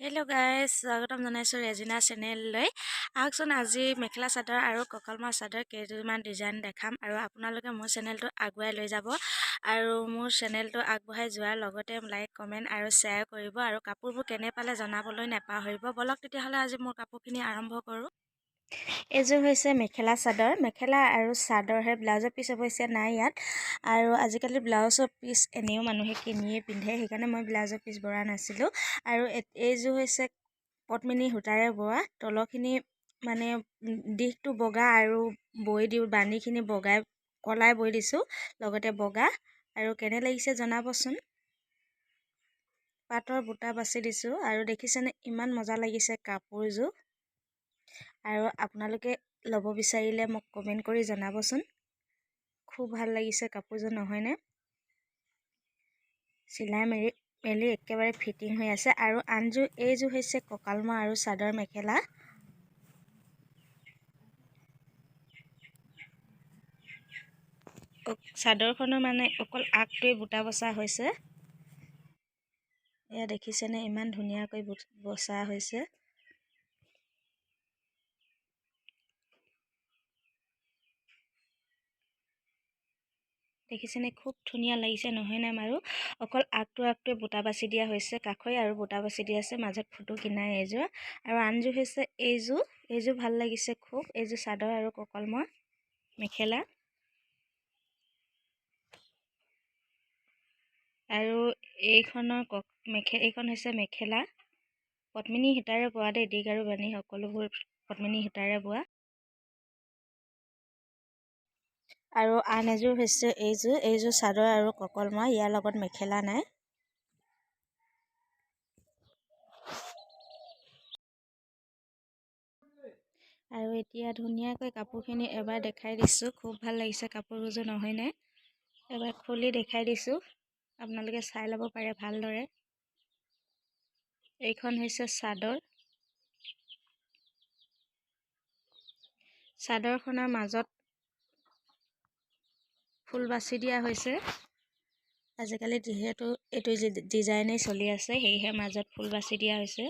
Hello' guys, স্বাগতম জনাইছোঁ Regina চেনেললৈ। আহকচোন, আজি মেখেলা চাদৰ আৰু কঁকালমৰা চাদৰ কেইযোৰমান ডিজাইন দেখাম আৰু আপোনালোকে মোৰ চেনেলটো আগুৱাই লৈ যাব আৰু মোৰ চেনেলটো আগবঢ়াই যোৱাৰ লগতে লাইক, কমেণ্ট আৰু শ্বেয়াৰ কৰিব আৰু কাপোৰবোৰ কেনে পালে জনাবলৈ নাপাহৰিব। ব'লক তেতিয়াহ'লে, আজি মোৰ কাপোৰখিনি আৰম্ভ কৰোঁ। এইযোৰ হৈছে মেখেলা চাদৰ। মেখেলা আৰু চাদৰহে, ব্লাউজৰ পিচ অৱশ্যে নাই ইয়াত। আৰু আজিকালি ব্লাউজৰ পিচ এনেও মানুহে কিনিয়ে পিন্ধে, সেইকাৰণে মই ব্লাউজৰ পিচ বোৱা নাছিলোঁ। আৰু এইযোৰ হৈছে পদ্মিনী সূতাৰে বোৱা। তলৰখিনি মানে দীঘটো বগা আৰু বৈ দিওঁ বানীখিনি বগাই কলাই বৈ দিছোঁ, লগতে বগা। আৰু কেনে লাগিছে জনাবচোন। পাটৰ বুটা বাছি দিছোঁ। আৰু দেখিছেনে, ইমান মজা লাগিছে কাপোৰযোৰ। আৰু আপোনালোকে ল'ব বিচাৰিলে মোক কমেণ্ট কৰি জনাবচোন। খুব ভাল লাগিছে কাপোৰযোৰ, নহয়নে? চিলাই মেলি মেলি একেবাৰে ফিটিং হৈ আছে। আৰু আনযোৰ এইযোৰ হৈছে কঁকালমৰা আৰু চাদৰ মেখেলা। চাদৰখনৰ মানে অকল আগটোৱে বুটা বচা হৈছে। এয়া দেখিছেনে, ইমান ধুনীয়াকৈ বচা হৈছে। দেখিছেনে, খুব ধুনীয়া লাগিছে, নহয়নে বাৰু? অকল আগটোৱে বুটা বাছি দিয়া হৈছে, কাষৈ আৰু বুটা বাছি দিয়া আছে, মাজত ফুটো কিনাই এইযোৰ। আৰু আনযোৰ হৈছে এইযোৰ। এইযোৰ ভাল লাগিছে খুব। এইযোৰ চাদৰ আৰু কঁকালমৰা মেখেলা। আৰু এইখনৰ এইখন হৈছে মেখেলা, পদ্মিনী সূতাৰে বোৱা দেই। দীঘ আৰু বানী সকলোবোৰ পদ্মিনী সূতাৰে বোৱা। আৰু আন এযোৰ হৈছে এইযোৰ। এইযোৰ চাদৰ আৰু কঁকালমৰা, ইয়াৰ লগত মেখেলা নাই। আৰু এতিয়া ধুনীয়াকৈ কাপোৰখিনি এবাৰ দেখাই দিছোঁ। খুব ভাল লাগিছে কাপোৰযোৰ, নহয়নে? এবাৰ খুলি দেখাই দিছোঁ, আপোনালোকে চাই ল'ব পাৰে ভালদৰে। এইখন হৈছে চাদৰ। চাদৰখনৰ মাজত ফুল বাছি দিয়া হৈছে। আজিকালি যিহেতু এইটো ডিজাইনেই চলি আছে, সেয়েহে মাজত ফুল বাছি দিয়া হৈছে।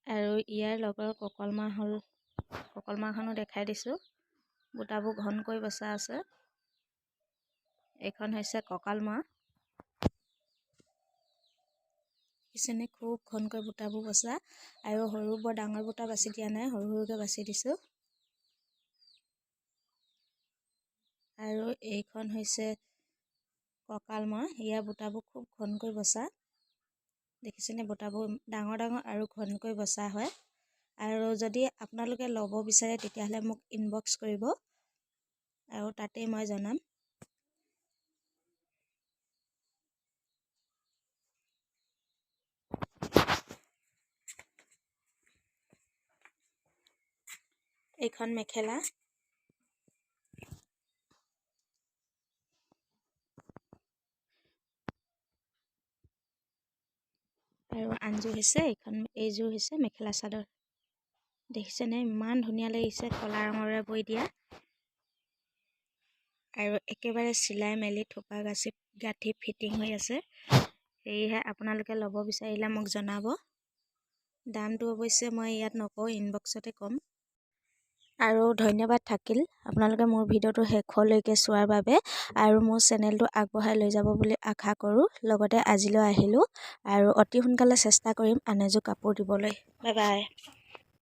আৰু ইয়াৰ লগৰ কঁকালমৰা হ'ল, কঁকালমৰাখনো দেখাই দিছোঁ। বুটাবোৰ ঘনকৈ বচা আছে। এইখন হৈছে কঁকালমৰা। দেখিছেনে, খুব ঘনকৈ বুটাবোৰ বচা। আৰু সৰু বৰ ডাঙৰ বুটা বাছি দিয়া নাই, সৰু সৰুকৈ বাছি দিছোঁ। আৰু এইখন হৈছে কঁকালমৰা। ইয়াৰ বুটাবোৰ খুব ঘনকৈ বচা। দেখিছেনে, বুটাবোৰ ডাঙৰ ডাঙৰ আৰু ঘনকৈ বচা হয়। আৰু যদি আপোনালোকে ল'ব বিচাৰে, তেতিয়াহ'লে মোক ইনবক্স কৰিব আৰু তাতেই মই জনাম। এইখন মেখেলা। আৰু আনযোৰ হৈছে এইখন। এইযোৰ হৈছে মেখেলা চাদৰ। দেখিছেনে, ইমান ধুনীয়া লাগিছে, কলা ৰঙৰে বৈ দিয়া আৰু একেবাৰে চিলাই মেলি থোপা গাচি গাঁঠি ফিটিং হৈ আছে। সেয়েহে আপোনালোকে ল'ব বিচাৰিলে মোক জনাব। দামটো অৱশ্যে মই ইয়াত নকওঁ, ইনবক্সতে ক'ম। আৰু ধন্যবাদ থাকিল আপোনালোকে মোৰ ভিডিঅ'টো শেষলৈকে চোৱাৰ বাবে আৰু মোৰ চেনেলটো আগবঢ়াই লৈ যাব বুলি আশা কৰোঁ। লগতে আজিলৈ আহিলোঁ আৰু অতি সোনকালে চেষ্টা কৰিম আন এযোৰ কাপোৰ দিবলৈ। Bye bye.